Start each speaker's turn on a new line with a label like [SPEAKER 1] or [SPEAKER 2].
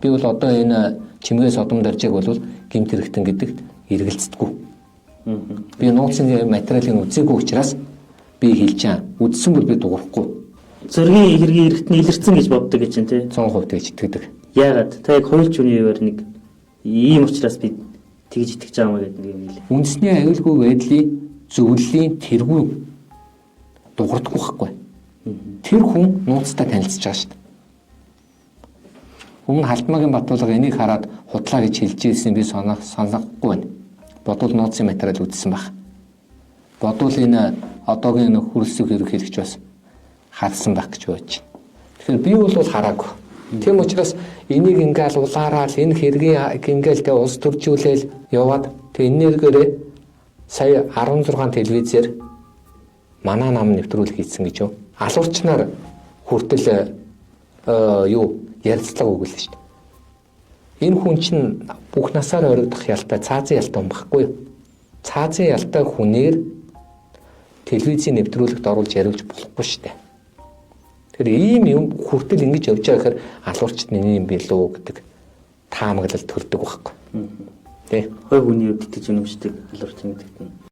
[SPEAKER 1] Би бол одоо энэ Чимгээ содом даржааг бол гэмт хэрэгтэн гэдэгт эргэлздэггүй. Би нууцын материалыг үзээгүй учраас би хэлж байгаа. Үзсэн бол би дуурахгүй.
[SPEAKER 2] Зөргийн хэргийн эргэтний илэрсэн гэж боддог гэж байна тий.
[SPEAKER 1] 100% тэгж итгэдэг.
[SPEAKER 2] Яагаад? Та яг хуульч хүний хуваар нэг ийм учраас би тэгж итгэж байгаа юм гэдэг нэг юм хэлээ.
[SPEAKER 1] Үндэсний аюулгүй байдлын зөвлөлийн тэргүүн дуурдаггүй байхгүй. Тэр хүн нууцтай танилцж байгаа шүү дээ. Өмнө Халтмаагийн Батулга энийг хараад худлаа гэж хэлж ирсэн би сонох сонсохгүй байна. Бодвол нууцын материал үзсэн байх. Бодвол энэ одоогийн энэ хөрөлсөг ерөнхийлөгч бас харсан байх гэж бодож байна. Тэгэхээр би бол хараагүй. Тийм учраас энийг ингээл улаараал энэ хэргийн ингээл тэ улс төржүүлээл яваад тэг энергээрээ сая 16 телевизээр манай нам нэвтрүүлэг хийсэн гэж юу. Алуурчнаар хүртэл юу ярилцлага өгүүлээ шүү дээ. Энэ хүн чинь бүх насаар оригдох ялтай цаазын ялтай хүн байхгүй юу? Цаазын ялтай хүнээр телевизийн нэвтрүүлэгт оруулж яриулж болохгүй шүү дээ. Тэгэхээр ийм юм хүртэл ингэж явж байгаа гэхээр алуурчд нь юм билүү гэдэг таамаглал төрдөг байхгүй. Тэ.
[SPEAKER 2] Хой хүний хувьд итгэж үнэмшдэг алуурчин гэдэгт нь.